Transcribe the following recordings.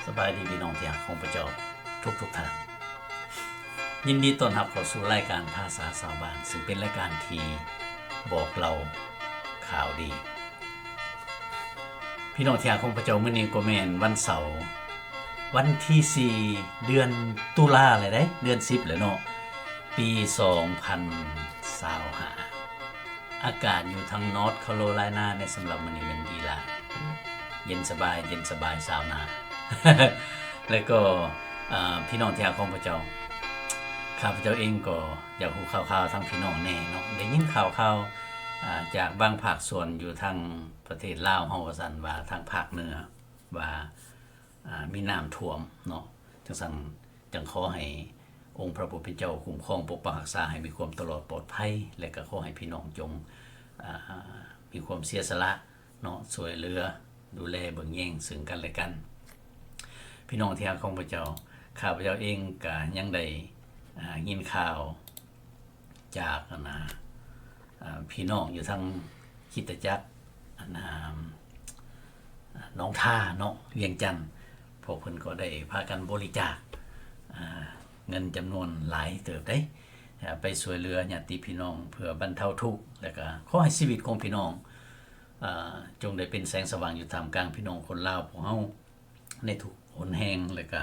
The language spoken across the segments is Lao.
ສະບາຍດີພີ່ນ້ອງທີ່ຮັກຂອງພະເຈົ້າທຸກໆທ່ານ. ຍິນດີຕ້ອນຮັບເຂົ້າສູ່ລາຍການພາສາຊາວບ້ານ, ຊຶ່ງເປັນລາຍການທີ່ບອກເລົ່າຂ່າວດີ. ພີ່ນ້ອງທີ່ຮັກຂອງພະເຈົ້າ, ມື້ນີ້ກໍແມ່ນວັນເສົາ ວັນທີສີ່ ເດືອນຕຸລາແລ້ວເດ້, ເດືອນສິບແລ້ວເນາະ, ປີສອງພັນຊາວຫ້າ. ອາກາດຢູ່ທາງ North Carolina ໃນສຳລັບມື້ນີ້ແມ່ນດີຫຼາຍ, ເຢັນສະບາຍ, ເຢັນສະບາຍຊາວນາ ແລະກໍ ອາ ພີ່ນ້ອງທີ່ຮັກຂອງພະເຈົ້າ, ຂ້າພະເຈົ້າເອງກໍຢາກຮູ້ຂ່າວໆທາງພີ່ນ້ອງແດ່ເນາະ. ໄດ້ຍິນຂ່າວໆ ອາ ຈາກບາງພາກສ່ວນຢູ່ທາງປະເທດລາວເຮົາວ່າຊັ້ນ, ວ່າທາງພາກເໜືອວ່າ ອາ ມີນ້ຳຖ້ວມເນາະ. ຈັ່ງຊັ້ນ ຈັ່ງຂໍໃຫ້ອົງພະຜູ້ເປັນເຈົ້າຄຸ້ມຄອງປົກປັກຮັກສາໃຫ້ມີຄວາມຕະຫຼອດປອດໄພ ແລະກໍຂໍໃຫ້ພີ່ນ້ອງຈົ່ງ ອາ ມີຄວາມເສຍສະຫຼະເນາະ, ຊ່ວຍເຫຼືອດູແລເບິ່ງແຍງເຊິ່ງກັນແລະກັນ. ພີ່ນ້ອງທີ່ຮັກຂອງພະເຈົ້າ, ຂ້າພະເຈົ້າເອງກໍຍັງໄດ້ ອາ ຍິນຂ່າວຈາກ ອັນນາ ອາ ພີ່ນ້ອງຢູ່ທາງຄຣິສຕະຈັກ ອັນນາ ໜອງທາເນາະ, ວຽງຈັນ, ພວກເພິ່ນກໍໄດ້ພາກັນບໍລິຈາກ ອາ ເງິນຈຳນວນຫຼາຍເຕີບເດ້ ອາ ໄປຊ່ວຍເຫຼືອຍາດຕິພີ່ນ້ອງເພື່ອບັນເທົາທຸກ ແລະກະຂໍໃຫ້ຊີວິດຂອງພີ່ນ້ອງ ອາ ຈົ່ງໄດ້ເປັນແສງສະຫວ່າງຢູ່ທ່າມກາງພີ່ນ້ອງຄົນລາວພວກເຮົາໃນທຸກຫົນແຫ່ງ ແລະກະ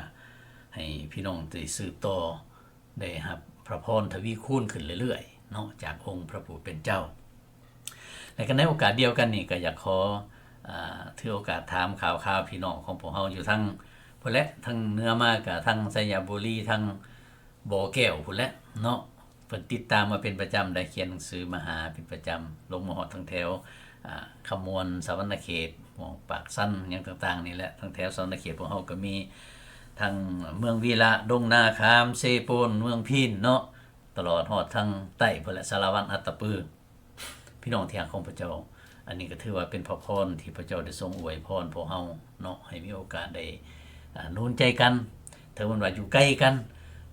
ໃຫ້ພີ່ນ້ອງໄດ້ສືບຕໍ່ ໄດ້ຮັບພະພອນທະວີຄູນຂຶ້ນເລື້ອຍໆເນາະ ຈາກອົງພະຜູ້ເປັນເຈົ້າ. ແລະກໍໃນໂອກາດດຽວກັນນີ້ ກໍຢາກຂໍ ອາ ຖືໂອກາດຖາມຂ່າວໆພີ່ນ້ອງຂອງພວກເຮົາຢູ່ທາງພຸ້ນແຫຼະ, ທາງເໜືອມາກໍທາງໄຊຍະບູລີ, ທາງບໍ່ແກ້ວພຸ້ນແຫຼະເນາະ. ເພິ່ນຕິດຕາມມາເປັນປະຈຳ, ໄດ້ຂຽນໜັງສືມາຫາເປັນປະຈຳ, ລົງມາຮອດທາງແຖວ ອາ ຄຳມ່ວນ, ສະຫວັນນະເຂດ, ໝວກປາກຊັນ ຫຍັງຕ່າງໆນີ້ແຫຼະ. ທາງແຖວສະຫວັນນະເຂດພວກເຮົາກໍມີ ທັງເມືອງວີລະ, ດົງນາຄາມ, ເຊໂປນ, ເມືອງພີນເນາະ, ຕະຫຼອດຮອດທາງໃຕ້ພຸ້ນແຫຼະ, ສາລະວັນ, ອັດຕະປື. ພີ່ນ້ອງທີ່ຮັກຂອງພະເຈົ້າ, ອັນນີ້ກໍຖືວ່າເປັນພະພອນທີ່ພະເຈົ້າໄດ້ຊົງອວຍພອນພວກເຮົາເນາະ, ໃຫ້ມີໂອກາດໄດ້ ອາ ໜູນໃຈກັນ, ເຖິງແມ່ນວ່າຢູ່ໄກກັນ,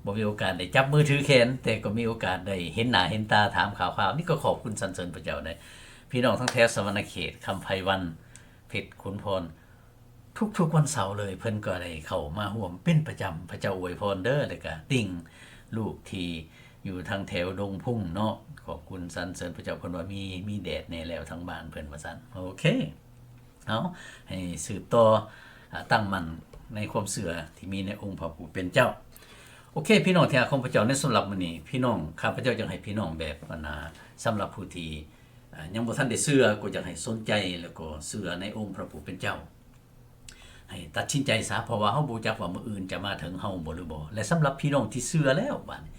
ບໍ່ມີໂອກາດໄດ້ຈັບມືຖືແຂນ, ແຕ່ກໍມີໂອກາດໄດ້ເຫັນໜ້າເຫັນຕາ, ຖາມຂ່າວຄາວ, ນີ້ກໍຂອບຄຸນສັນເສີນພະເຈົ້າໄດ໋. ພີ່ນ້ອງທັງແຖວສະຫວັນນະເຂດ, ຄຳໄພວັນ, ເພັດຂຸນພອນ, ທຸກໆວັນເສົາເລີຍ ເພິ່ນກໍໄດ້ເຂົ້າມາຮ່ວມເປັນປະຈຳ. ພະເຈົ້າອວຍພອນເດີ ແລ້ວກະຕິ່ງລູກທີ່ຢູ່ທາງແຖວດົງພຸງເນາະ, ຂອບຄຸນສັນເສີນພະເຈົ້າ. ເພິ່ນວ່າມີ ມີແດດແດ່ແລ້ວທາງບ້ານເພິ່ນວ່າຊັ້ນ. ໂອເຄ ເອົາ ໃຫ້ສືບຕໍ່ ອາ ຕັ້ງໝັ້ນໃນຄວາມເຊື່ອທີ່ມີໃນອົງພະຜູ້ເປັນເຈົ້າ. ໂອເຄ ພີ່ນ້ອງທີ່ຮັກຂອງພະເຈົ້າ, ໃນສຳລັບມື້ນີ້ ພີ່ນ້ອງ ຂ້າພະເຈົ້າຢາກໃຫ້ພີ່ນ້ອງແບບ ອັນນາ ສຳລັບຜູ້ທີ່ ອາ ຍັງບໍ່ທັນໄດ້ເຊື່ອ ກໍຢາກໃຫ້ສົນໃຈ ແລ້ວກໍເຊື່ອໃນອົງພະຜູ້ເປັນເຈົ້າ. ໃຫ້ຕັດສິນໃຈຊະ, ເພາະວ່າເຮົາບໍ່ຮູ້ຈັກວ່າມື້ອື່ນຈະມາເຖິງເຮົາບໍ່ ຫຼືບໍ່. ແລະ ສຳລັບພີ່ນ້ອງທີ່ເຊື່ອແລ້ວ ບາດນີ້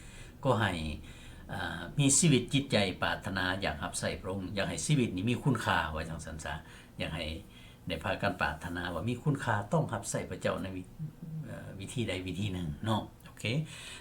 ກໍໃຫ້ ອາ ມີຊີວິດຈິດໃຈປາດຖະໜາຢາກຮັບໃຊ້ພະອົງ, ຢາກໃຫ້ຊີວິດນີ້ມີຄຸນຄ່າ ວ່າຈັ່ງຊັ້ນຊະ. ຢາກໃຫ້ໄດ້ພາກັນປາດຖະໜາວ່າມີຄຸນຄ່າຕ້ອງຮັບໃຊ້ພະເຈົ້າໃນວິ ເອີ ວິທີໃດວິທີໜຶ່ງເນາະ. ໂອເຄ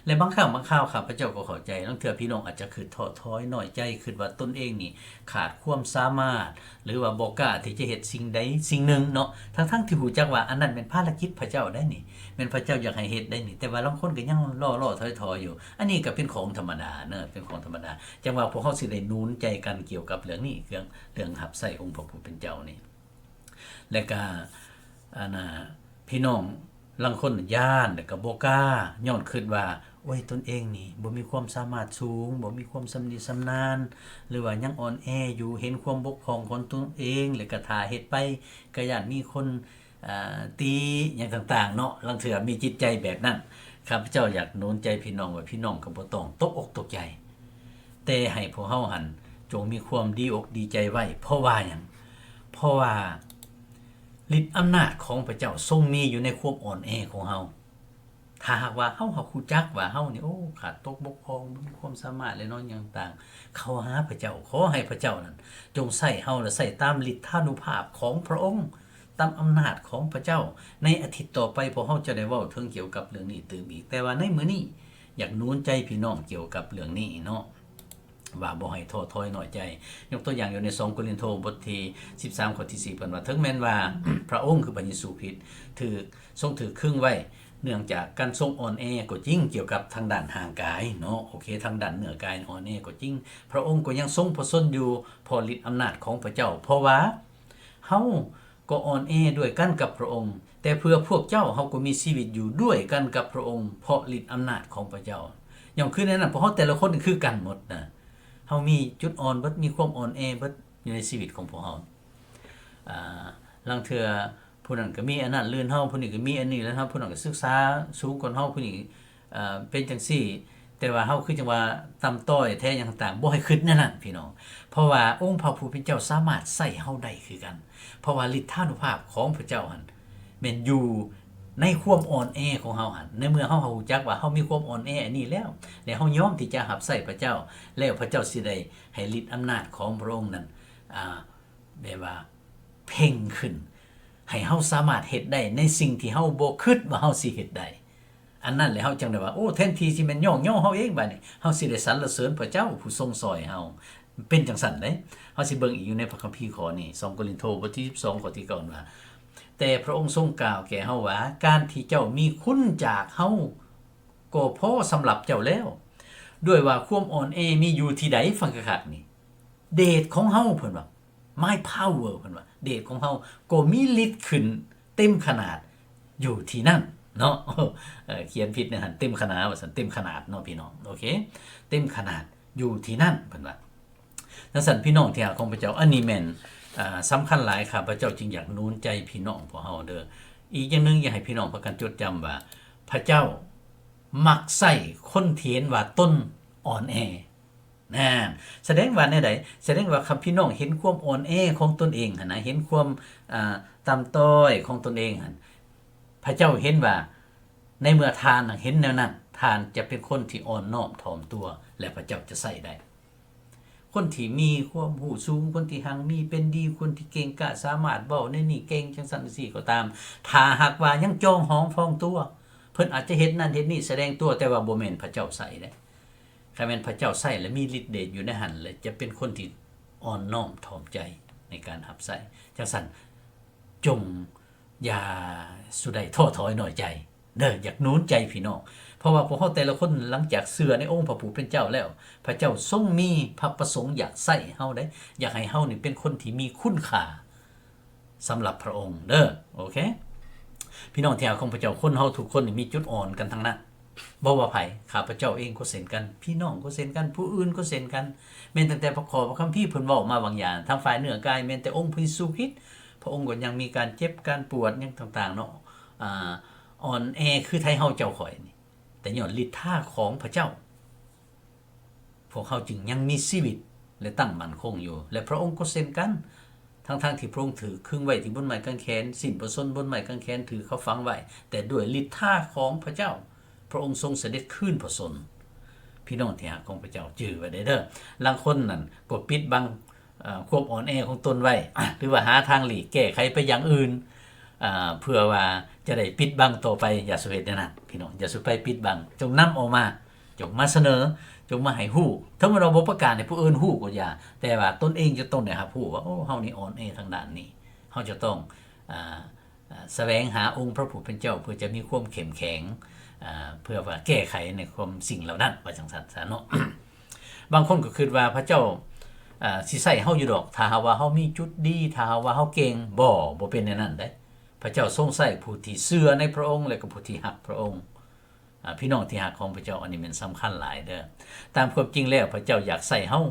ແລະ ບາງຄັ້ງບາງຄາວ ຂ້າພະເຈົ້າກໍເຂົ້າໃຈ, ລາງເທື່ອພີ່ນ້ອງອາດຈະຄຶດທໍ້ຖອຍນ້ອຍໃຈ, ຄຶດວ່າຕົນເອງນີ້ຂາດຄວາມສາມາດ ຫຼືວ່າບໍ່ກ້າທີ່ຈະເຮັດສິ່ງໃດສິ່ງໜຶ່ງເນາະ, ທັງໆທີ່ຮູ້ຈັກວ່າອັນນັ້ນແມ່ນພາລະກິດພະເຈົ້າໄດ໋ນີ້, ແມ່ນພະເຈົ້າຢາກໃຫ້ເຮັດໄດ໋ນີ້, ແຕ່ວ່າລາງຄົນກໍຍັງລໍໆຖອຍໆຢູ່. ອັນນີ້ກໍເປັນຂອງທຳມະດາເນາະ, ເປັນຂອງທຳມະດາ. ຈັ່ງວ່າພວກເຮົາຊິໄດ້ໜູນໃຈກັນກ່ຽວກັບເລື່ອງນີ້, ເລື່ອງ ເລື່ອງຮັບໃຊ້ອົງພະຜູ້ເປັນເຈົ້ານີ້. ແລະກະ ອັນນ່າ ພີ່ນ້ອງລາງຄົນຢ້ານ ແລະກະບໍ່ກ້າ ຍ້ອນຄຶດວ່າ ໂອ້ຍ ຕົນເອງນີ້ບໍ່ມີຄວາມສາມາດສູງ, ບໍ່ມີຄວາມຊຳນິຊຳນານ ຫຼືວ່າຍັງອ່ອນແອຢູ່, ເຫັນຄວາມບົກຜ່ອງຂອງຕົນເອງ ແລະກະຖ້າເຮັດໄປກະຢ້ານມີຄົນ ອາ ຕິຫຍັງຕ່າງໆເນາະ. ລາງເທື່ອມີຈິດໃຈແບບນັ້ນ. ຂ້າພະເຈົ້າຢາກໜູນໃຈພີ່ນ້ອງວ່າ ພີ່ນ້ອງກໍບໍ່ຕ້ອງຕົກອົກຕົກໃຈ, ແຕ່ໃຫ້ພວກເຮົາຫັ້ນຈົ່ງມີຄວາມດີອົກດີໃຈໄວ້. ເພາະວ່າຫຍັງ? ເພາະວ່າ ລິດອຳນາດຂອງພະເຈົ້າຊົງມີຢູ່ໃນຄວາມອ່ອນແອຂອງເຮົາ. ຖ້າຫາກວ່າເຮົາຫາກຮູ້ຈັກວ່າເຮົານີ້ ໂອ້ ຂາດຕົກບົກຜ່ອງ, ບໍ່ມີຄວາມສາມາດ ແລະ ນອນຫຍັງຕ່າງ, ເຂົ້າຫາພະເຈົ້າ, ຂໍໃຫ້ພະເຈົ້ານັ້ນຈົ່ງໃຊ້ເຮົາ ແລະ ໃຊ້ຕາມລິດທານຸພາບຂອງພະອົງ, ຕາມອຳນາດຂອງພະເຈົ້າ. ໃນອາທິດຕໍ່ໄປ ພວກເຮົາຈະໄດ້ເວົ້າເຖິງກ່ຽວກັບເລື່ອງນີ້ຕື່ມອີກ, ແຕ່ວ່າໃນມື້ນີ້ ຢາກໜູນໃຈພີ່ນ້ອງກ່ຽວກັບເລື່ອງນີ້ເນາະ. ວ່າບໍ່ໃຫ້ທໍ້ຖອຍນ້ອຍໃຈ. ຍົກຕົວຢ່າງຢູ່ໃນສອງໂກລິນໂທບົດທີສິບສາມ ຂໍ້ທີສີ່ ເພິ່ນວ່າ ເຖິງແມ່ນວ່າ ພະອົງຄືພະເຢຊູຄຣິດຖືກ ຊົງຖືກຄຶງໄວ້ ເນື່ອງຈາກການຊົງອ່ອນແອກໍຈິງ ກ່ຽວກັບທາງດ້ານຮ່າງກາຍເນາະ, ໂອເຄ ທາງດ້ານເນື້ອກາຍອ່ອນແອກໍຈິງ, ພະອົງກໍຍັງຊົງພະຊົນຢູ່ ເພາະລິດອຳນາດຂອງພະເຈົ້າ, ເພາະວ່າເຮົາ ກໍອ່ອນແອດ້ວຍກັນກັບພຣະອົງ, ແຕ່ເພື່ອພວກເຈົ້າເຮົາກໍມີຊີວິດຢູ່ດ້ວຍກັນກັບພຣະອົງ ເພາະລິດອຳນາດຂອງພຣະເຈົ້າ. ຍ້ອນຄືໃນນັ້ນ ພວກເຮົາແຕ່ລະຄົນຄືກັນໝົດນະ, ເຮົາມີຈຸດອ່ອນເບິດ, ມີຄວາມອ່ອນແອເບິດຢູ່ໃນຊີວິດຂອງພວກເຮົາ. ອາ ລາງເທື່ອຜູ້ນັ້ນກໍມີອັນນັ້ນລື່ນເຮົາ, ຜູ້ນີ້ກໍມີອັນນີ້ລື່ນເຮົາ, ຜູ້ນັ້ນກໍສຶກສາສູງກວ່າເຮົາ, ຜູ້ນີ້ ເອີ ເປັນຈັ່ງຊີ້, ແຕ່ວ່າເຮົາຄືຈັ່ງວ່າຕ່ຳຕ້ອຍແທ້ຫຍັງຕ່າງໆ, ບໍ່ໃຫ້ຄິດແນວນັ້ນພີ່ນ້ອງ, ເພາະວ່າອົງພຣະຜູ້ເປັນເຈົ້າສາມາດໃຊ້ເຮົາໄດ້ຄືກັນ, ເພາະວ່າລິດທານຸພາບຂອງພຣະເຈົ້າຫັ້ນແມ່ນຢູ່ໃນຄວາມອ່ອນແອຂອງເຮົາຫັ້ນ. ໃນເມື່ອເຮົາຮູ້ຈັກວ່າເຮົາມີຄວາມອ່ອນແອອັນນີ້ແລ້ວ ແລະ ເຮົາຍອມທີ່ຈະຮັບໃຊ້ພຣະເຈົ້າ, ແລ້ວພຣະເຈົ້າຊິໄດ້ໃຫ້ລິດອຳນາດຂອງພຣະອົງນັ້ນ ອາ ແບບວ່າເພັ່ງຂຶ້ນ, ໃຫ້ເຮົາສາມາດເຮັດໄດ້ໃນສິ່ງທີ່ເຮົາບໍ່ຄິດວ່າເຮົາຊິເຮັດໄດ້. ອັນນັ້ນແຫຼະ ເຮົາຈັ່ງໄດ້ວ່າ ໂອ້ ແທນທີ່ຊິແມ່ນຍ້ອງຍໍເຮົາເອງ, ບາດນີ້ເຮົາຊິໄດ້ສັນລະເສີນພຣະເຈົ້າຜູ້ຊົງຊ່ອຍເຮົາ. ເປັນຈັ່ງຊັ້ນເດ້. ເຮົາຊິເບິ່ງອີກຢູ່ໃນພຣະຄຳພີຂໍ້ນີ້, ສອງໂກລິນໂທ ບົດທີສິບສອງ ຂໍ້ທີເກົ້າ ວ່າ, ແຕ່ພຣະອົງຊົງກ່າວແກ່ເຮົາວ່າ, ການທີ່ເຈົ້າມີຄຸນຈາກເຮົາກໍພໍສຳລັບເຈົ້າແລ້ວ, ດ້ວຍວ່າຄວາມອ່ອນແອມີຢູ່ທີ່ໃດ? ຟັງຄັກໆນີ້, ເດດຂອງເຮົາ, ເພິ່ນວ່າ My power ເພິ່ນວ່າ ເດດຂອງເຮົາກໍມີລິດຂຶ້ນເຕັມຂະໜາດຢູ່ທີ່ນັ້ນເນາະ. ເອີ ຂຽນຜິດໃນຫັ້ນ ເຕັມຂະໜາດວ່າຊັ້ນ, ເຕັມຂະໜາດເນາະພີ່ນ້ອງ. ໂອເຄ ເຕັມຂະໜາດຢູ່ທີ່ນັ້ນ ເພິ່ນວ່າ. ຈັ່ງຊັ້ນ ພີ່ນ້ອງທີ່ຮັກຂອງພຣະເຈົ້າ, ອັນນີ້ແມ່ນ ອາ ສຳຄັນຫຼາຍ. ຂ້າພະເຈົ້າຈຶ່ງຢາກໜູນໃຈພີ່ນ້ອງພວກເຮົາເດີ້. ອີກຢ່າງໜຶ່ງ ຢາກໃຫ້ພີ່ນ້ອງພາກັນຈົດຈຳວ່າ ພຣະເຈົ້າມັກໃຊ້ຄົນທີ່ເຫັນວ່າຕົນອ່ອນແອ. ນັ້ນ ສະແດງວ່າແນວໃດ? ສະແດງວ່າຄັນພີ່ນ້ອງເຫັນຄວາມອ່ອນແອຂອງຕົນເອງຫັ້ນນະ, ເຫັນຄວາມ ອ່າ ຕ່ຳຕ້ອຍຂອງຕົນເອງຫັ້ນ, ພຣະເຈົ້າເຫັນວ່າໃນເມື່ອທ່ານເຫັນແນວນັ້ນ, ທ່ານຈະເປັນຄົນທີ່ອ່ອນນ້ອມຖ່ອມຕົວ ແລະ ພຣະເຈົ້າຈະໃຊ້ໄດ້. ຄົນທີ່ມີຄວາມຮູ້ສູງ, ຄົນທີ່ຮັ່ງມີເປັນດີ, ຄົນທີ່ເກັ່ງກ້າສາມາດເວົ້າແນວນີ້ເກັ່ງ ຈັ່ງຊັ້ນຈັ່ງຊີ້ກໍຕາມ, ຖ້າຫາກວ່າຍັງຈອງຫອງພອງຕົວ, ເພິ່ນອາດຈະເຮັດນັ້ນເຮັດນີ້ສະແດງຕົວ, ແຕ່ວ່າບໍ່ແມ່ນພຣະເຈົ້າໃຊ້ເດ້. ຄັນແມ່ນພຣະເຈົ້າໃຊ້ ແລະ ມີລິດເດດຢູ່ໃນຫັ້ນ ແລະ ຈະເປັນຄົນທີ່ອ່ອນນ້ອມຖ່ອມໃຈໃນການຮັບໃຊ້. ຈັ່ງຊັ້ນ ຈົ່ງຢ່າສູ່ໄດ້ທໍ້ຖອຍໜ້ອຍໃຈເດີ້. ຢາກໜູນໃຈພີ່ນ້ອງ, ເພາະວ່າພວກເຮົາແຕ່ລະຄົນ ຫຼັງຈາກເຊື່ອໃນອົງພຣະຜູ້ເປັນເຈົ້າແລ້ວ, ພຣະເຈົ້າຊົງມີພຣະປະສົງຢາກໃຊ້ເຮົາເດ້, ຢາກໃຫ້ເຮົານີ້ເປັນຄົນທີ່ມີຄຸນຄ່າ ສຳລັບພຣະອົງເດີ້. ໂອເຄ ພີ່ນ້ອງທີ່ຮັກຂອງພຣະເຈົ້າ, ຄົນເຮົາທຸກຄົນນີ້ມີຈຸດອ່ອນກັນທັງນັ້ນ, ບໍ່ວ່າໃຜ. ຂ້າພະເຈົ້າເອງກໍເຊັ່ນກັນ, ພີ່ນ້ອງກໍເຊັ່ນກັນ, ຜູ້ອື່ນກໍເຊັ່ນກັນ. ແມ່ນຕັ້ງແຕ່ພຣະ ຂໍ້ພຣະຄຳພີເພິ່ນເວົ້າມາບາງຢ່າງ, ທາງຝ່າຍເນື້ອກາຍແມ່ນແຕ່ອົງພຣະເຢຊູຄຣິດ, ພຣະອົງກໍຍັງມີການເຈັບການປວດຫຍັງຕ່າງໆເນາະ, ອ່າ ອ່ອນແອຄືໄທເຮົາເຈົ້າຂ້ອຍນີ້, ແຕ່ຍ້ອນລິດທາຂອງພຣະເຈົ້າ ພວກເຮົາຈຶ່ງຍັງມີຊີວິດ ແລະ ຕັ້ງໝັ້ນຄົງຢູ່. ແລະ ພຣະອົງກໍເຊັ່ນກັນ, ທັງໆທີ່ພຣະອົງຖືກຄຶງໄວ້ທີ່ບົນໄມ້ກາງແຂນ, ສິ້ນພະຊົນບົນໄມ້ກາງແຂນ, ຖືກເຂົາຝັງໄວ້, ແຕ່ດ້ວຍລິດທາຂອງພຣະເຈົ້າ, ພຣະອົງຊົງສະເດັດຄືນພະຊົນ. ພີ່ນ້ອງທີ່ຮັກຂອງພຣະເຈົ້າ, ຈື່ໄວ້ເດີ້. ລາງຄົນນັ້ນກໍປິດບັງ ເອີ ຄວາມອ່ອນແອຂອງຕົນໄວ້ ຫຼືວ່າຫາທາງຫຼີກແກ້ໄຂໄປຢ່າງອື່ນ ເອີ ເພື່ອວ່າຈະໄດ້ປິດບັງຕໍ່ໄປ. ຢ່າສູ່ເຮັດແນວນັ້ນ ພີ່ນ້ອງ, ຢ່າສູ່ໄປປິດບັງ, ຈົ່ງນຳອອກມາ, ຈົ່ງມາສະເໜີ, ຈົ່ງມາໃຫ້ຮູ້. ເຖິງແມ່ນວ່າບໍ່ປະກາດໃຫ້ຜູ້ອື່ນຮູ້ກໍຢ່າ, ແຕ່ວ່າຕົນເອງຈະຕ້ອງໄດ້ຮັບຮູ້ວ່າ ໂອ້ ເຮົານີ້ອ່ອນແອທາງດ້ານນີ້. ເຮົາຈະຕ້ອງ ອ່າ ສະແຫວງຫາອົງພຣະຜູ້ເປັນເຈົ້າ ເພື່ອຈະມີຄວາມເຂັ້ມແຂງ ເພື່ອວ່າແກ້ໄຂໃນຄວາມສິ່ງເຫຼົ່ານັ້ນ ວ່າຈັ່ງຊັ້ນຊະເນາະ. ບາງຄົນກໍຄິດວ່າພຣະເຈົ້າ ເອີ ຊິໃຊ້ເຮົາຢູ່ດອກ ຖ້າຫາກວ່າເຮົາມີຈຸດດີ, ຖ້າຫາກວ່າເຮົາເກັ່ງ. ບໍ່, ບໍ່ເປັນແນວນັ້ນເດ້. ພຣະເຈົ້າຊົງໃຊ້ຜູ້ທີ່ເຊື່ອໃນພຣະອົງ ແລະ ກໍຜູ້ທີ່ຮັກພຣະອົງ. ອາ ພີ່ນ້ອງທີ່ຮັກຂອງພຣະເຈົ້າ, ອັນນີ້ແມ່ນສຳຄັນຫຼາຍເດີ້. ຕາມຄວາມຈິງແລ້ວ ພຣະເຈົ້າຢາກໃຊ້ເຮົາ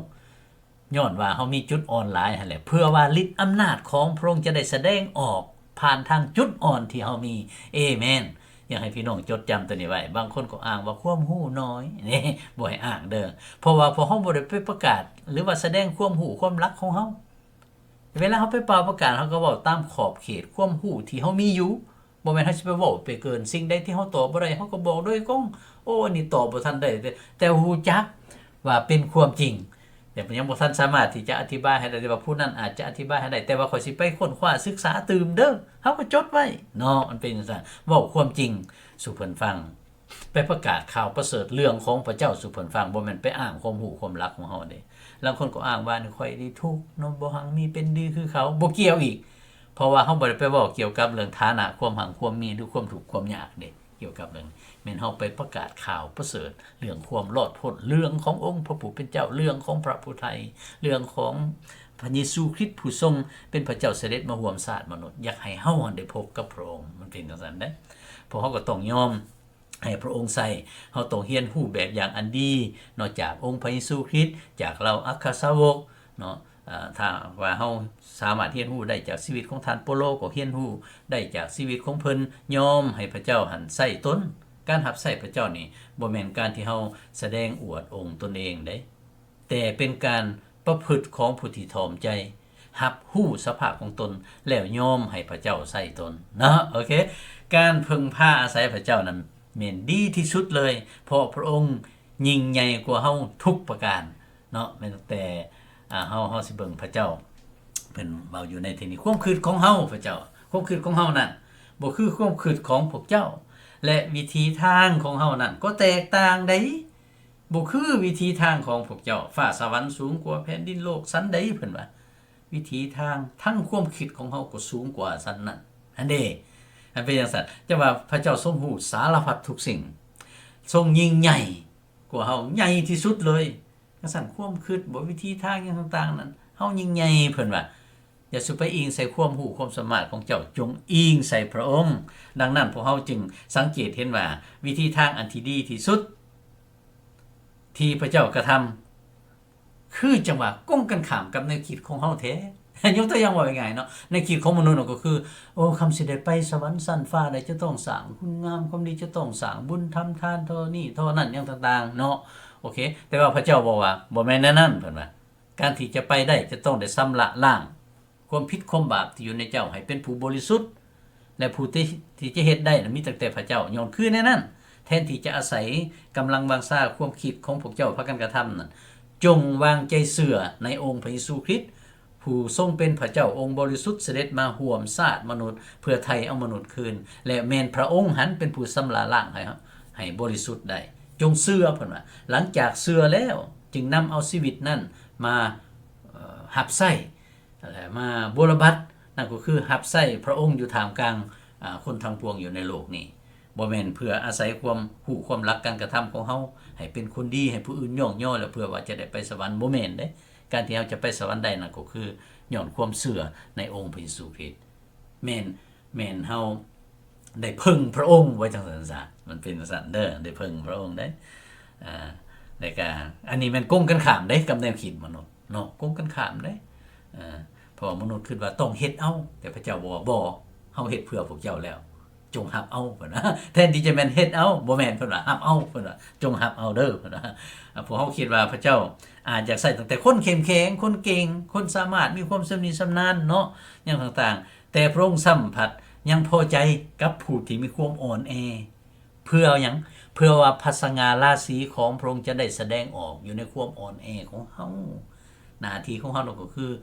ຍ້ອນວ່າເຮົາມີຈຸດອ່ອນຫຼາຍຫັ້ນແຫຼະ, ເພື່ອວ່າລິດອຳນາດຂອງພຣະອົງຈະໄດ້ສະແດງອອກຜ່ານທາງຈຸດອ່ອນທີ່ເຮົາມີ. ເອເມນ. ຢາກໃຫ້ພີ່ນ້ອງຈົດຈຳຕົວນີ້ໄວ້. ບາງຄົນກໍອ້າງວ່າຄວາມຮູ້ໜ້ອຍ. ນີ້ ບໍ່ໃຫ້ອ້າງເດີ້. ເພາະວ່າພວກເຮົາບໍ່ໄດ້ໄປປະກາດ ຫຼືວ່າສະແດງຄວາມຮູ້ຄວາມລັກຂອງເຮົາ. ເວລາເຮົາໄປປ່າວປະກາດ, ເຮົາກໍເວົ້າຕາມຂອບເຂດຄວາມຮູ້ທີ່ເຮົາມີຢູ່. ບໍ່ແມ່ນເຮົາຊິໄປເວົ້າໄປເກີນ. ສິ່ງໃດທີ່ເຮົາຕອບບໍ່ໄດ້, ເຮົາກໍບອກໂດຍກົງ, ໂອ້ ອັນນີ້ຕອບບໍ່ທັນໄດ້, ແຕ່ ແຕ່ຮູ້ຈັກວ່າເປັນຄວາມຈິງ, ແຕ່ຍັງບໍ່ທັນສາມາດທີ່ຈະອະທິບາຍໃຫ້ໄດ້, ແຕ່ວ່າຜູ້ນັ້ນອາດຈະອະທິບາຍໃຫ້ໄດ້, ແຕ່ວ່າຂ້ອຍຊິໄປຄົ້ນຄວ້າສຶກສາຕື່ມເດີ້. ເຮົາກໍຈົດໄວ້ເນາະ, ມັນເປັນຈັ່ງຊັ້ນ. ເວົ້າຄວາມຈິງສູ່ເພິ່ນຟັງ. ໄປປະກາດຂ່າວປະເສີດເລື່ອງຂອງພຣະເຈົ້າສູ່ເພິ່ນຟັງ, ບໍ່ແມ່ນໄປອ້າງຄວາມຮູ້ຄວາມລັກຂອງເຮົາເດ້. ລາງຄົນກໍອ້າງວ່າ ຂ້ອຍນີ້ທຸກເນາະ, ບໍ່ຮັ່ງມີເປັນດີຄືເຂົາ. ບໍ່ກ່ຽວອີກ, ເພາະວ່າເຮົາບໍ່ໄດ້ໄປເວົ້າກ່ຽວກັບເລື່ອງຖານະຄວາມຮັ່ງຄວາມມີ ຫຼື ຄວາມທຸກຄວາມຍາກເດ້. ກ່ຽວກັບເລື່ອງ ແມ່ນເຮົາໄປປະກາດຂ່າວປະເສີດເລື່ອງຄວາມລອດພົ້ນ, ເລື່ອງຂອງອົງພຣະຜູ້ເປັນເຈົ້າ, ເລື່ອງຂອງພຣະຜູ້ໄຖ່, ເລື່ອງຂອງພ ພະເຢຊູຄຣິດຜູ້ຊົງເປັນພະເຈົ້າສະເດັດມາຮ່ວມຊາດມະນຸດ ຢາກໃຫ້ເຮົາຫັ້ນໄດ້ພົບກັບພະອົງ. ມັນເປັນຈັ່ງຊັ້ນເດ້. ພວກເຮົາກໍຕ້ອງຍອມໃຫ້ພະອົງໃຊ້. ເຮົາຕ້ອງຮຽນຮູ້ແບບຢ່າງອັນດີເນາະ ຈາກອົງພະເຢຊູຄຣິດ, ຈາກເຫຼົ່າອັກຄະສາວົກເນາະ. ອາ ຖ້າວ່າເຮົາສາມາດຮຽນຮູ້ໄດ້ຈາກຊີວິດຂອງທ່ານເປົາໂລ ກໍຮຽນຮູ້ໄດ້ຈາກຊີວິດຂອງເພິ່ນ. ຍອມໃຫ້ພະເຈົ້າຫັ້ນໃຊ້ຕົນ. ການຮັບໃຊ້ພະເຈົ້ານີ້ ບໍ່ແມ່ນການທີ່ເຮົາສະແດງອວດອົງຕົນເອງເດ້. ແຕ່ເປັນການປະພຶດຂອງຜູ້ທີ່ຖ່ອມໃຈ, ຮັບຮູ້ສະພາບຂອງຕົນ ແລ້ວຍອມໃຫ້ພະເຈົ້າໃຊ້ຕົນເນາະ. ໂອເຄ, ການເພິ່ງພາອາໄສພະເຈົ້ານັ້ນແມ່ນດີທີ່ສຸດເລີຍ, ເພາະພະອົງຍິ່ງໃຫຍ່ກວ່າເຮົາທຸກປະການເນາະ. ແມ່ນແຕ່ ອາ ເຮົາ ເຮົາຊິເບິ່ງພະເຈົ້າ ເພິ່ນເວົ້າຢູ່ໃນທີ່ນີ້, ຄວາມຄິດຂອງເຮົາ ພະເຈົ້າ, ຄວາມຄິດຂອງເຮົານັ້ນ ບໍ່ຄືຄວາມຄິດຂອງພວກເຈົ້າ, ແລະ ວິທີທາງຂອງເຮົານັ້ນກໍແຕກຕ່າງໃດ. ບໍ່ຄືວິທີທາງຂອງພວກເຈົ້າ. ຟ້າສະຫວັນສູງກວ່າແຜ່ນດິນໂລກສັນໃດ, ເພິ່ນວ່າ. ວິທີທາງ ທັງຄວາມຄິດຂອງເຮົາກໍສູງກວ່າສັນນັ້ນ. ຫັ້ນເດ. ອັນເປັນຈັ່ງຊັ້ນ, ຈະວ່າພະເຈົ້າຊົງຮູ້ສາລະພັດທຸກສິ່ງ, ຊົງຍິ່ງໃຫຍ່ກວ່າເຮົາ, ໃຫຍ່ທີ່ສຸດເລີຍ. ຈັ່ງຊັ້ນ ຄວາມຄິດບໍ ວິທີທາງຫຍັງຕ່າງໆນັ້ນ, ເຮົາຍິ່ງໃຫຍ່, ເພິ່ນວ່າ. ຢ່າສູ່ໄປອີງໃສ່ຄວາມຮູ້ຄວາມສາມາດຂອງເຈົ້າ, ຈົ່ງອີງໃສ່ພະອົງ. ດັ່ງນັ້ນ ພວກເຮົາຈຶ່ງສັງເກດເຫັນວ່າ ວິທີທາງອັນທີ່ດີທີ່ສຸດ ທີ່ພະເຈົ້າກະທຳ ຄືຈັ່ງວ່າກົງກັນຂ້າມກັບແນວຄິດຂອງເຮົາແທ້. ຍົກຕົວຢ່າງເວົ້າງ່າຍໆເນາະ, ແນວຄິດຂອງມະນຸດເນາະ ກໍຄື ໂອ້ ຄຳຊິໄດ້ໄປສະຫວັນຊັ້ນຟ້າໄດ້ ຈະຕ້ອງສ້າງຄຸນງາມຄວາມດີ, ຈະຕ້ອງສ້າງບຸນທຳທານທໍ່ນີ້ທໍ່ນັ້ນຫຍັງຕ່າງໆເນາະ. ໂອເຄ, ແຕ່ວ່າພະເຈົ້າບອກວ່າ ບໍ່ແມ່ນແນວນັ້ນ, ເພິ່ນວ່າ ການທີ່ຈະໄປໄດ້ ຈະຕ້ອງໄດ້ຊຳລະລ້າງ ຄວາມຜິດຄວາມບາບທີ່ຢູ່ໃນເຈົ້າໃຫ້ເປັນຜູ້ບໍລິສຸດ ແລະ ຜູ້ທີ່ ທີ່ຈະເຮັດໄດ້ນັ້ນມີຕັ້ງແຕ່ພະເຈົ້າ. ຍ້ອນຄືແນວນັ້ນ, ແທນທີ່ຈະອາໄສກຳລັງວັງຊາຄວາມຄິດຂອງພວກເຈົ້າພາກັນກະທຳນັ້ນ, ຈົ່ງວາງໃຈເຊື່ອໃນອົງພະເຢຊູຄຣິດ ຜູ້ຊົງເປັນພະເຈົ້າອົງບໍລິສຸດ ສະເດັດມາຮ່ວມຊາດມະນຸດ ເພື່ອໄຖ່ເອົາມະນຸດຄືນ ແລະ ແມ່ນພະອົງຫັ້ນເປັນຜູ້ຊຳລະລ້າງໃຫ້ ໃຫ້ບໍລິສຸດໄດ້. ຈົ່ງເຊື່ອ, ເພິ່ນວ່າ, ຫຼັງຈາກເຊື່ອແລ້ວ ຈຶ່ງນຳເອົາຊີວິດນັ້ນມາ ເອີ ຮັບໃຊ້ ແລະ ມາບົວລະບັດ, ນັ້ນກໍຄືຮັບໃຊ້ພະອົງຢູ່ທ່າມກາງ ອາ ຄົນທັງປວງຢູ່ໃນໂລກນີ້. ບໍ່ແມ່ນເພື່ອອາໄສຄວາມຮູ້ຄວາມລັກການກະທຳຂອງເຮົາ ໃຫ້ເປັນຄົນດີ ໃຫ້ຜູ້ອື່ນຍ້ອງຍໍ ແລ້ວເພື່ອວ່າຈະໄດ້ໄປສະຫວັນ, ບໍ່ແມ່ນເດ້. ການທີ່ເຮົາຈະໄປສະຫວັນໄດ້ນັ້ນ ກໍຄືຍ້ອນຄວາມເຊື່ອໃນອົງພະເຢຊູຄຣິດ. ແມ່ນ ແມ່ນເຮົາໄດ້ເພິ່ງພະອົງ, ວ່າຈັ່ງຊັ້ນຊະ, ມັນເປັນຈັ່ງຊັ້ນເດີ, ໄດ້ເພິ່ງພະອົງເດ້. ອາ ແລ້ວກະ ອັນນີ້ແມ່ນກົງກັນຂ້າມເດ້ກັບແນວຄິດມະນຸດເນາະ, ກົງກັນຂ້າມເດ້. ເອີ ເພາະວ່າມະນຸດຄິດວ່າຕ້ອງເຮັດເອົາ, ແຕ່ພະເຈົ້າບອກວ່າ ບໍ່, ເຮົາເຮັດເພື່ອພວກເຈົ້າແລ້ວ, ຈົ່ງຮັບເອົາ, ເພິ່ນວ່າ. ແທນທີ່ຈະແມ່ນເຮັດເອົາ, ບໍ່ແມ່ນ, ເພິ່ນວ່າ ຮັບເອົາ, ເພິ່ນວ່າ ຈົ່ງຮັບເອົາເດີ, ເພິ່ນວ່າ. ອາ ພວກເຮົາຄິດວ່າພະເຈົ້າອາດຢາກໃຊ້ຕັ້ງແຕ່ຄົນເຂັ້ມແຂງ, ຄົນເກັ່ງ, ຄົນສາມາດ, ມີຄວາມຊຳນິຊຳນານເນາະ, ຫຍັງຕ່າງໆ, ແຕ່ພະອົງຊ້ຳພັດຍັງພໍໃຈກັບຜູ້ທີ່ມີຄວາມອ່ອນແອ. ເພື່ອຫຍັງ? ເພື່ອວ່າພະສະຫງ່າລາສີຂອງພະອົງຈະໄດ້ສະແດງອອກຢູ່ໃນຄວາມອ່ອນແອຂອງເຮົາ. ໜ້າທີ່ຂອງເຮົານັ້ນກໍຄ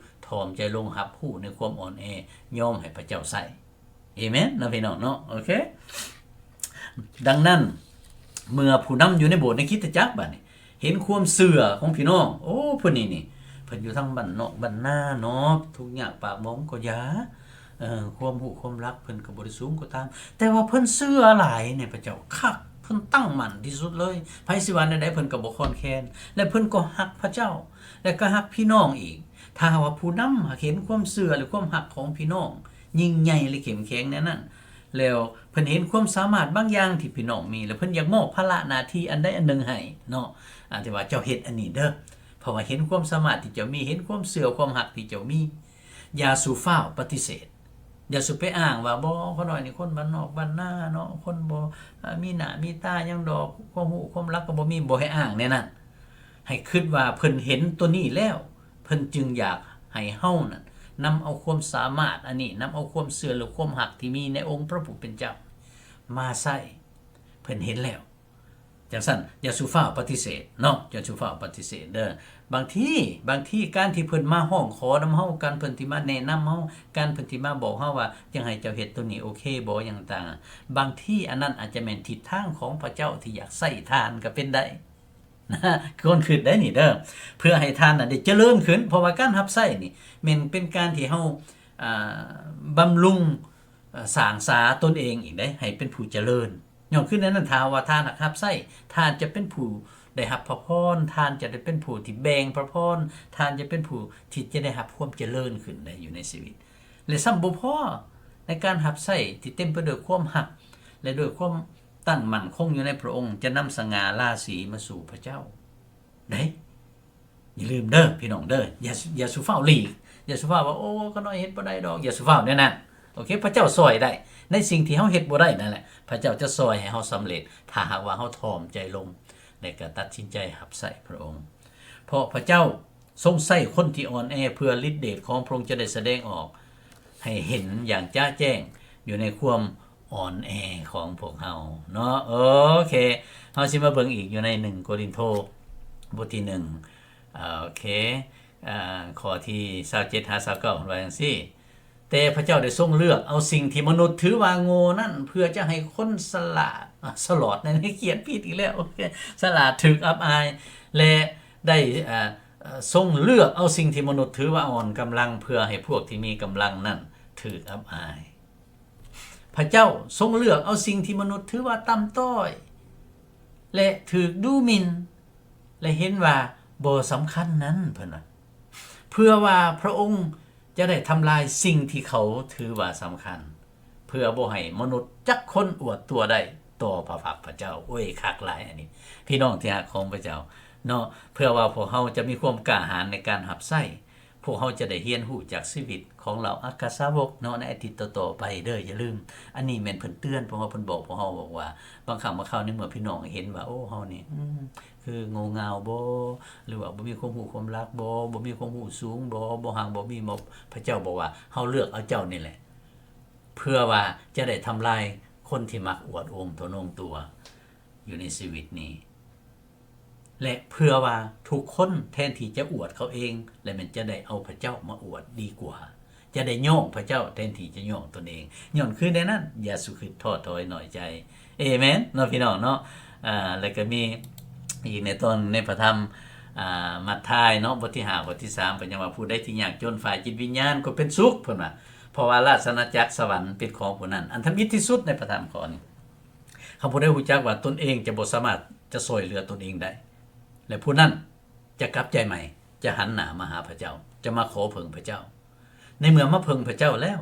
ືຖ່ອມໃຈລົງຮັບຮູ້ໃນຄວາມອ່ອນແອ, ຍອມໃຫ້ພະເຈົ້າໃຊ້. ເອເມນເນາະພີ່ນ້ອງເນາະ. ໂອເຄ. ດັ່ງນັ້ນ ເມື່ອຜູ້ນຳຢູ່ໃນໂບດໃນຄຣິສຕະຈັກບາດນີ້ ເຫັນຄວາມເຊື່ອຂອງພີ່ນ້ອງ, ໂອ້ ຜູ້ນີ້ນີ້ ເພິ່ນຢູ່ທາງບ້ານນອກບ້ານນາເນາະ, ທຸກຍາກປາກໝອງກໍຢ່າ, ເອີ ຄວາມຮູ້ຄວາມລັກເພິ່ນກໍບໍ່ໄດ້ສູງກໍຕາມ, ແຕ່ວ່າເພິ່ນເຊື່ອຫຼາຍໃນພະເຈົ້າ, ຄັກ, ເພິ່ນຕັ້ງໝັ້ນທີ່ສຸດເລີຍ. ໃຜຊິວ່າແນວໃດເພິ່ນກໍບໍ່ຄອນແຄນ, ແລະ ເພິ່ນກໍຮັກພະເຈົ້າ ແລະ ກໍຮັກພີ່ນ້ອງອີກ. ຖ້າຫາກວ່າຜູ້ນຳຫາກເຫັນຄວາມເຊື່ອ ແລະ ຄວາມຮັກຂອງພີ່ນ້ອງຍິ່ງໃຫຍ່ ແລະ ເຂັ້ມແຂງແນວນັ້ນ, ແລ້ວເພິ່ນເຫັນຄວາມສາມາດບາງຢ່າງທີ່ພີ່ນ້ອງມີ ແລ້ວເພິ່ນຢາກມອບພາລະໜ້າທີ່ອັນໃດອັນໜຶ່ງໃຫ້ເນາະ, ອາ ທີ່ວ່າເຈົ້າເຮັດອັນນີ້ເດີ, ເພາະວ່າເຫັນຄວາມສາມາດທີ່ເຈົ້າມີ, ເຫັນຄວາມເຊື່ອຄວາມຮັກທີ່ເຈົ້າມີ. ຢ່າສູ່ຟ້າວປະຕິເສດ, ຢ່າສູ່ໄປອ້າງວ່າ ບໍ່, ຂ້ານ້ອຍນີ້ຄົນບ້ານນອກບ້ານນາເນາະ, ຄົນບໍ່ ອາ ມີໜ້າມີຕາຫຍັງດອກ, ຄວາມຮູ້ຄວາມລັກກໍບໍ່ມີ. ບໍ່ໃຫ້ອ້າງແນວນັ້ນ. ໃຫ້ຄິດວ່າເພິ່ນເຫັນຕົວນີ້ແລ້ວ, ເພິ່ນຈຶ່ງຢາກໃຫ້ເຮົານັ້ນນຳເອົາຄວາມສາມາດອັນນີ້, ນຳເອົາຄວາມເຊື່ອ ແລະ ຄວາມຮັກທີ່ມີໃນອົງພະຜູ້ເປັນເຈົ້າມາໃຊ້. ເພິ່ນເຫັນແລ້ວ. ຈັ່ງຊັ້ນ ຢ່າສູ່ຟ້າວປະຕິເສດເນາະ, ຢ່າສູ່ຟ້າວປະຕິເສດເດີ. ບາງທີ, ບາງທີການທີ່ເພິ່ນມາຮ້ອງຂໍນຳເຮົາ, ການເພິ່ນທີ່ມາແນະນຳເຮົາ, ການເພິ່ນທີ່ມາບອກເຮົາວ່າ ຢາກໃຫ້ເຈົ້າເຮັດຕົວນີ້ໂອເຄບໍ່ ຫຍັງຕ່າງ, ບາງທີອັນນັ້ນອາດຈະແມ່ນທິດທາງຂອງພະເຈົ້າທີ່ຢາກໃຊ້ທ່ານກໍເປັນໄດ້. ຄວນຄິດໄດ້ນີ້ເດີ, ເພື່ອໃຫ້ທ່ານນະໄດ້ຈະເລີນຂຶ້ນ, ເພາະວ່າການຮັບໃຊ້ນີ້ແມ່ນເປັນການທີ່ເຮົາ ອາ ບຳລຸງ ອາ ສ້າງສາຕົນເອງອີກເດ້ ໃຫ້ເປັນຜູ້ຈະເລີນ. ຍ້ອນຄືແນວນັ້ນ ຖ້າວ່າທ່ານຮັກຮັບໃຊ້, ທ່ານຈະເປັນຜູ້ ໄດ້ຮັບພະພອນ, ທ່ານຈະໄດ້ເປັນຜູ້ທີ່ແບ່ງພະພອນ, ທ່ານຈະເປັນຜູ້ທີ່ຈະໄດ້ຮັບຄວາມຈະເລີນຂຶ້ນໄດ້ຢູ່ໃນຊີວິດ. ແລະ ຊ້ຳບໍ່ພໍ, ໃນການຮັບໃຊ້ທີ່ເຕັມໄປດ້ວຍຄວາມຮັກ ແລະ ດ້ວຍຄວາມຕັ້ງໝັ້ນຄົງຢູ່ໃນພະອົງ ຈະນຳສະຫງ່າລາສີມາສູ່ພະເຈົ້າໄດ້. ຢ່າລືມເດີພີ່ນ້ອງເດີ, ຢ່າ ຢ່າສູ່ຟ້າວຫຼີກ, ຢ່າສູ່ຟ້າວວ່າ ໂອ້ ຂ້ານ້ອຍເຮັດບໍ່ໄດ້ດອກ, ຢ່າສູ່ຟ້າວແນວນັ້ນ. ໂອເຄ, ພະເຈົ້າຊ່ອຍໄດ້ໃນສິ່ງທີ່ເຮົາເຮັດບໍ່ໄດ້ນັ້ນແຫຼະ. ພະເຈົ້າຈະຊ່ອຍໃຫ້ເຮົາສຳເລັດ ຖ້າຫາກວ່າເຮົາຖ່ອມໃຈລົງ ແລະ ກໍຕັດສິນໃຈຮັບໃຊ້ພະອົງ. ເພາະພະເຈົ້າຊົງໃຊ້ຄົນທີ່ອ່ອນແອ ເພື່ອລິດເດດຂອງພະອົງຈະໄດ້ສະແດງອອກໃຫ້ເຫັນຢ່າງຈະແຈ້ງຢູ່ໃນຄວາມອ່ອນແອຂອງພວກເຮົາເນາະ. ໂອເຄ, ເຮົາຊິມາເບິ່ງອີກຢູ່ໃນໜຶ່ງໂກລິນໂທ ບົດທີໜຶ່ງ ໂອເຄ ອ່າ ຂໍ້ທີຊາວເຈັດຫາຊາວເກົ້າ ເພິ່ນວ່າຈັ່ງຊີ້, ແຕ່ພະເຈົ້າໄດ້ຊົງເລືອກເອົາສິ່ງທີ່ມະນຸດຖືວ່າໂງ່ນັ້ນ ເພື່ອຈະໃຫ້ຄົນສະຫຼາດ ສະຫຼອດ ໃນນີ້ຂຽນຜິດອີກແລ້ວ ໂອເຄ ສະຫຼາດຖືກອັບອາຍ ແລະ ໄດ້ ອ່າ ຊົງເລືອກເອົາສິ່ງທີ່ມະນຸດຖືວ່າອ່ອນກຳລັງ ເພື່ອໃຫ້ພວກທີ່ມີກຳລັງນັ້ນຖືກອັບອາຍ. ພະເຈົ້າຊົງເລືອກເອົາສິ່ງທີ່ມະນຸດຖືວ່າຕ່ຳຕ້ອຍ ແລະ ຖືກດູໝິ່ນ ແລະ ເຫັນວ່າບໍ່ສຳຄັນນັ້ນ ເພິ່ນວ່າ ເພື່ອວ່າພະອົງຈະໄດ້ທຳລາຍສິ່ງທີ່ເຂົາຖືວ່າສຳຄັນ, ເພື່ອບໍ່ໃຫ້ມະນຸດຈັກຄົນອວດຕົວໄດ້ຕໍ່ພະພັກພະເຈົ້າ. ໂອ້ຍ ຄັກຫຼາຍອັນນີ້ ພີ່ນ້ອງທີ່ຮັກຂອງພະເຈົ້າເນາະ, ເພື່ອວ່າພວກເຮົາຈະມີຄວາມກ້າຫານໃນການຮັບໃຊ້. ພວກເຮົາຈະໄດ້ຮຽນຮູ້ຈາກຊີວິດຂອງເຫຼົ່າອັກຄະສາວົກເນາະ ໃນອາທິດຕໍ່ໆໄປເດີ. ຢ່າລືມ, ອັນນີ້ແມ່ນເພິ່ນເຕືອນພວກເຮົາ, ເພິ່ນບອກພວກເຮົາ ບອກວ່າ ບາງຄັ້ງບາງຄາວ ໃນເມື່ອພີ່ນ້ອງເຫັນວ່າ ໂອ້ ເຮົານີ້ ອືມ ຄືໂງ່ເຫງົາບໍ ຫຼືວ່າບໍ່ມີຄວາມຮູ້ຄວາມຫຼັກບໍ ບໍ່ມີຄວາມຮູ້ສູງບໍ ບໍ່ຮັ່ງບໍ່ມີບໍ, ພະເຈົ້າບອກວ່າ ເຮົາເລືອກເອົາເຈົ້ານີ້ແຫຼະ ເພື່ອວ່າຈະໄດ້ທຳລາຍຄົນທີ່ມັກອວດອົ່ງທະນົງຕົວຢູ່ໃນຊີວິດນີ້ ແລະ ເພື່ອວ່າທຸກຄົນແທນທີ່ຈະອວດເຂົາເອງ ແລະ ແມ່ນຈະໄດ້ເອົາພະເຈົ້າມາອວດດີກວ່າ ຈະໄດ້ຍ້ອງພະເຈົ້າແທນທີ່ຈະຍ້ອງຕົນເອງ. ຍ້ອນຄືແນວນັ້ນ ຢ່າສູ່ຄຶດທໍ້ຖອຍນ້ອຍໃຈ. ເອເມນເນາະ ພີ່ນ້ອງເນາະ. ອ່າ ແລ້ວກໍມີອີກໃນຕອນໃນພະທຳ ອ່າ ມັດທາຍເນາະ ບົດທີຫ້າ ຂໍ້ທີສາມ ເພິ່ນຍັງວ່າ ຜູ້ໃດທີ່ຍາກຈົນຝ່າຍຈິດວິນຍານກໍເປັນສຸກ ເພິ່ນວ່າ ເພາະວ່າລາຊະອານາຈັກສະຫວັນເປັນຂອງຜູ້ນັ້ນ. ອັນທຳອິດທີ່ສຸດໃນພະທຳຂໍ້ນີ້ ຄັນຜູ້ໃດຮູ້ຈັກວ່າຕົນເອງຈະບໍ່ສາມາດຈະຊ່ອຍເຫຼືອຕົນເອງໄດ້ ແລະ ຜູ້ນັ້ນຈະກັບໃຈໃໝ່ ຈະຫັນໜ້າມາຫາພະເຈົ້າ ຈະມາຂໍເພິ່ງພະເຈົ້າ. ໃນເມື່ອມາເພິ່ງພະເຈົ້າແລ້ວ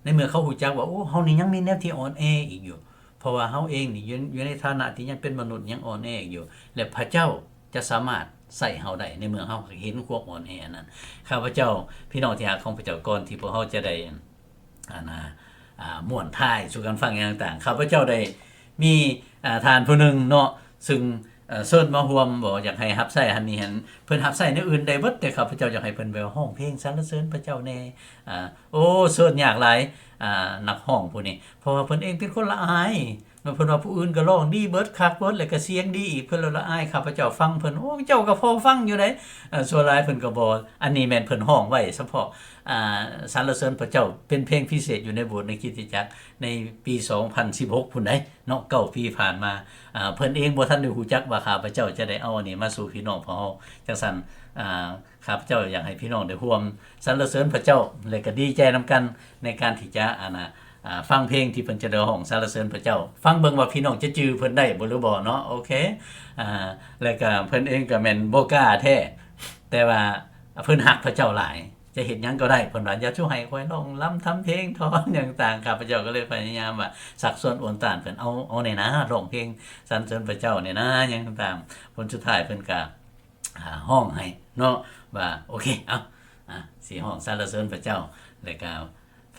ໃນເມື່ອເຂົາຮູ້ຈັກວ່າ ໂອ້ ເຮົານີ້ຍັງມີແນວທີ່ອ່ອນແອອີກຢູ່ ເພາະວ່າເຮົາເອງນີ້ຢູ່ ຢູ່ໃນຖານະທີ່ຍັງເປັນມະນຸດ ຍັງອ່ອນແອອີກຢູ່ ແລະ ພະເຈົ້າຈະສາມາດໃຊ້ເຮົາໄດ້ ໃນເມື່ອເຮົາເຫັນຄວາມອ່ອນແອນັ້ນ. ຂ້າພະເຈົ້າ ພີ່ນ້ອງທີ່ຮັກຂອງພະເຈົ້າ ກ່ອນທີ່ພວກເຮົາຈະໄດ້ ອັນນ່າ ອ່າ ມ້ວນທ້າຍສູ່ກັນຟັງຫຍັງຕ່າງໆ ຂ້າພະເຈົ້າໄດ້ມີ ອ່າ ທ່ານຜູ້ໜຶ່ງເນາະ ຊຶ່ງ ເອີ່ ເຊີນມາຮ່ວມບໍ ຢາກໃຫ້ຮັບໃຊ້ຫັ້ນນີ້ຫັ້ນ ເພິ່ນຮັບໃຊ້ແນວອື່ນໄດ້ເບິດ ແຕ່ຂ້າພະເຈົ້າຢາກໃຫ້ເພິ່ນໄປຮ້ອງເພງສັນລະເສີນພະເຈົ້າແດ່. ອ່າ ໂອ້ ເຊີນຍາກຫຼາຍ ອ່າ ນັກຮ້ອງຜູ້ນີ້ ເພາະວ່າເພິ່ນເອງເປັນຄົນລະອາຍ ແລ້ວເພິ່ນວ່າຜູ້ອື່ນກໍຮ້ອງດີເບິດ ຄັກເບິດ ແລ້ວກໍສຽງດີອີກ ເພິ່ນລະອາຍ. ຂ້າພະເຈົ້າຟັງເພິ່ນ ໂອ້ ເຈົ້າກໍພໍຟັງຢູ່ໃດ໋ ເອີ່ ສ່ວນຫຼາຍເພິ່ນກໍບໍ່ ອັນນີ້ແມ່ນເພິ່ນຮ້ອງໄວ້ສະເພາະ ອ່າ ສັນລະເສີນພະເຈົ້າ ເປັນເພງພິເສດຢູ່ໃນໂບດໃນຄຣິສຕະຈັກ ໃນປີສອງພັນສິບຫົກພຸ້ນໃດ໋ເນາະ ເກົ້າປີຜ່ານມາ. ອ່າ ເພິ່ນເອງບໍ່ທັນໄດ້ຮູ້ຈັກວ່າຂ້າພະເຈົ້າຈະໄດ້ເອົາອັນນີ້ມາສູ່ພີ່ນ້ອງພວກເຮົາ. ຈັ່ງຊັ້ນ ອ່າ ຂ້າພະເຈົ້າຢາກໃຫ້ພີ່ນ້ອງໄດ້ຮ່ວມສັນລະເສີນພະເຈົ້າ ແລະ ກໍດີໃຈນຳກັນໃນການທີ່ຈະ ອັນນ່າ ອ່າ ຟັງເພງທີ່ເພິ່ນຈະໄດ້ຮ້ອງສັນລະເສີນພະເຈົ້າ. ຟັງເບິ່ງວ່າພີ່ນ້ອງຈະຈື່ເພິ່ນໄດ້ບໍ່ ຫຼືບໍ່ເນາະ. ໂອເຄ ອ່າ ແລະ ກໍເພິ່ນເອງກໍແມ່ນບໍ່ກ້າແທ້ ແຕ່ວ່າເພິ່ນຮັກພະເຈົ້າຫຼາຍ ຈະເຮັດຫຍັງກໍໄດ້ ເພິ່ນວ່າ ຢ່າຊູໃຫ້ຂ້ອຍຮ້ອງລຳທຳເພງຖອນຫຍັງຕ່າງ. ຂ້າພະເຈົ້າກໍເລີຍພະຍາຍາມວ່າຊັກຊວນໂອນຕ້ານເພິ່ນ ເອົາ ເອົາແດ່ນາ ຮ້ອງເພງສັນເສີນພະເຈົ້າແດ່ນາ ຫຍັງຕ່າງໆ. ຜົນສຸດທ້າຍເພິ່ນກໍ ອ່າ ຮ້ອງໃຫ້ເນາະ ວ່າ ໂອເຄ ເອົາ ອ່າ ຊິຮ້ອງສັນລະເສີນພະເຈົ້າ ແລ້ວກໍ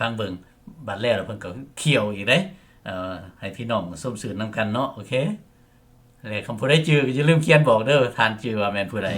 ຟັງເບິ່ງ. ບັດແລ້ວເພິ່ນກໍຂ້ຽວອີກເດ້ ເອີ ໃຫ້ພີ່ນ້ອງຊົມຊື່ນນຳກັນເນາະ. ໂອເຄ ແລະ ຄັນຜູ້ໃດຈື່ກໍຢ່າລືມຂຽນບອກເດີ ທ່ານຈື່ວ່າແມ່ນຜູ້ໃດ.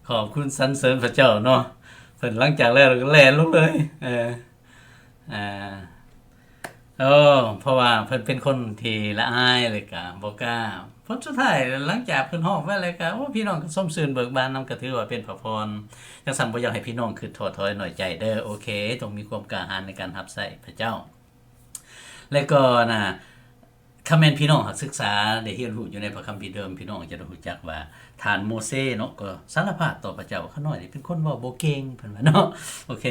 ຂອບຄຸນສັນເສີນພະເຈົ້າເນາະ. ເພິ່ນຫຼັງຈາກແລ້ວກໍແລ່ນລົງເລີຍ. ເອີ ອ່າ ໂອ້ ເພາະວ່າເພິ່ນເປັນຄົນທີ່ລະອາຍ ແລ້ວກໍບໍ່ກ້າ. ຜົນສຸດທ້າຍ ຫຼັງຈາກເພິ່ນຮ້ອງໄປແລ້ວກໍ ໂອ້ ພີ່ນ້ອງກໍຊົມຊື່ນເບີກບານນຳ ກໍຖືວ່າເປັນພະພອນ. ຈັ່ງຊັ້ນບໍ່ຢາກໃຫ້ພີ່ນ້ອງຄິດທໍ້ຖອຍໜ້ອຍໃຈເດີ້. ໂອເຄ ຕ້ອງມີຄວາມກ້າຫານໃນການຮັບໃຊ້ພະເຈົ້າ. ແລ້ວກໍນະ ຄັນແມ່ນພີ່ນ້ອງຫາກສຶກສາໄດ້ຮຽນຮູ້ຢູ່ໃນພະຄຳພີເດີມ, ພີ່ນ້ອງຈະໄດ້ຮູ້ຈັກວ່າທ່ານໂມເຊເນາະ ກໍສາລະພາບຕໍ່ພະເຈົ້າວ່າ ຂ້ານ້ອຍນີ້ເປັນຄົນເວົ້າບໍ່ເກັ່ງ ເພິ່ນວ່າເນາະ. ໂອເຄ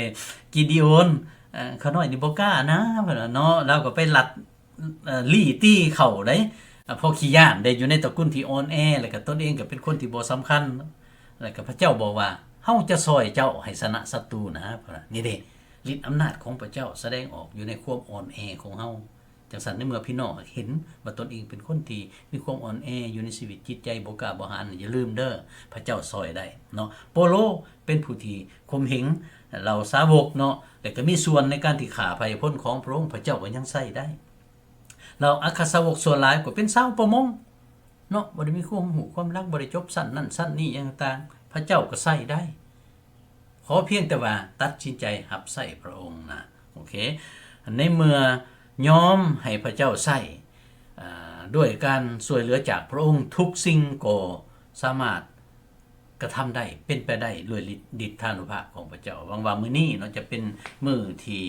ກິດີໂອນ ເອີ ຂ້ານ້ອຍນີ້ບໍ່ກ້ານະ ເພິ່ນວ່າເນາະ. ລາວກໍໄປລັດ ເອີ ລີ້ຕີເຂົາໄດ໋ ເພາະຂີ້ຢ້ານໄດ໋ ຢູ່ໃນຕະກຸນທີ່ອ່ອນແອ ແລ້ວກໍຕົນເອງກໍເປັນຄົນທີ່ບໍ່ສຳຄັນ. ແລ້ວກໍພະເຈົ້າບອກວ່າ ເຮົາຈະຊ່ອຍເຈົ້າໃຫ້ຊະນະສັດຕູນະ ເພິ່ນວ່າ. ນີ້ເດ ລິດອຳນາດຂອງພະເຈົ້າສະແດງອອກຢູ່ໃນຄວາມອ່ອນແອຂອງເຮົາ. ຈັ່ງຊັ້ນ ໃນເມື່ອພີ່ນ້ອງເຫັນວ່າຕົນເອງເປັນຄົນທີ່ມີຄວາມອ່ອນແອຢູ່ໃນຊີວິດຈິດໃຈ ບໍ່ກ້າບໍ່ຫານ, ຢ່າລືມເດີ້ ພະເຈົ້າຊ່ອຍໄດ້ເນາະ. ເປົາໂລເປັນຜູ້ທີ່ຂົ່ມເຫງເຫຼົ່າສາວົກເນາະ ແລະ ກໍມີສ່ວນໃນການທີ່ຂ້າໄພພົນຂອງພະອົງ, ພະເຈົ້າກໍຍັງໃຊ້ໄດ້. ເຫຼົ່າອັກຄະສາວົກສ່ວນຫຼາຍກໍເປັນຊາວປະມົງເນາະ, ບໍ່ໄດ້ມີຄວາມຮູ້ຄວາມລັກ, ບໍ່ໄດ້ຈົບຊັ້ນນັ້ນຊັ້ນນີ້ຫຍັງຕ່າງໆ, ພະເຈົ້າກໍໃຊ້ໄດ້. ຂໍພຽງແຕ່ວ່າຕັດສິນໃຈຮັບໃຊ້ພະອົງນະ. ໂອເຄ ໃນເມື່ອຍອມໃຫ້ພະເຈົ້າໃຊ້ ອາ ດ້ວຍການຊ່ວຍເຫຼືອຈາກພະອົງ, ທຸກສິ່ງກໍສາມາດກະທຳໄດ້, ເປັນໄປໄດ້ດ້ວຍລິດ ລິດທານຸພາບຂອງພະເຈົ້າ. ຫວັງວ່າມື້ນີ້ເນາະ ຈະເປັນມື້ທີ່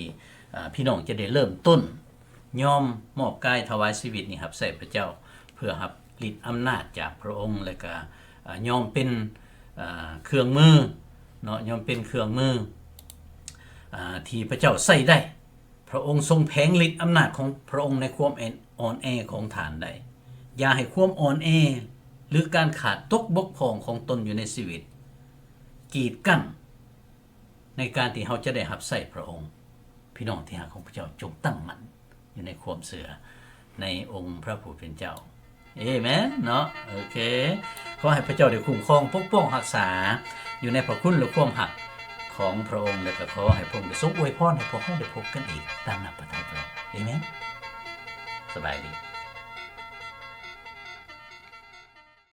ອາ ພີ່ນ້ອງຈະໄດ້ເລີ່ມຕົ້ນຍອມມອບກາຍຖວາຍຊີວິດນີ້ຮັບໃຊ້ພະເຈົ້າ ເພື່ອຮັບລິດອຳນາດຈາກພະອົງ ແລະກະ ອາ ຍອມເປັນ ອາ ເຄື່ອງມືເນາະ, ຍອມເປັນເຄື່ອງມື ອາ ທີ່ພະເຈົ້າໃຊ້ໄດ້. ພະອົງຊົງແຜງລິດອຳນາດຂອງພະອົງໃນຄວາມແອນ ອ່ອນແອຂອງທ່ານໄດ້. ຢ່າໃຫ້ຄວາມອ່ອນແອ ຫຼື ການຂາດຕົກບົກຜ່ອງຂອງຕົນຢູ່ໃນຊີວິດ ກີດກັ້ນ ໃນການທີ່ເຮົາຈະໄດ້ຮັບໃຊ້ພະອົງ. ພີ່ນ້ອງທີ່ຮັກຂອງພະເຈົ້າ, ຈົ່ງຕັ້ງໝັ້ນຢູ່ໃນຄວາມເຊື່ອໃນອົງພະຜູ້ເປັນເຈົ້າ. ເອແມນເນາະ. ໂອເຄ ຂໍໃຫ້ພະເຈົ້າໄດ້ຄຸ້ມຄອງປົກປ້ອງຮັກສາ ຢູ່ໃນພະຄຸນ ແລະ ຄວາມຮັກຂອງພະອົງ, ແລະ ກໍຂໍໃຫ້ພະອົງໄດ້ຊົງອວຍພອນໃຫ້ພວກເຮົາໄດ້ພົບກັນອີກຕາມນ້ຳພະໄທພະອົງ. ເອແມນ. ສະບາຍດີ.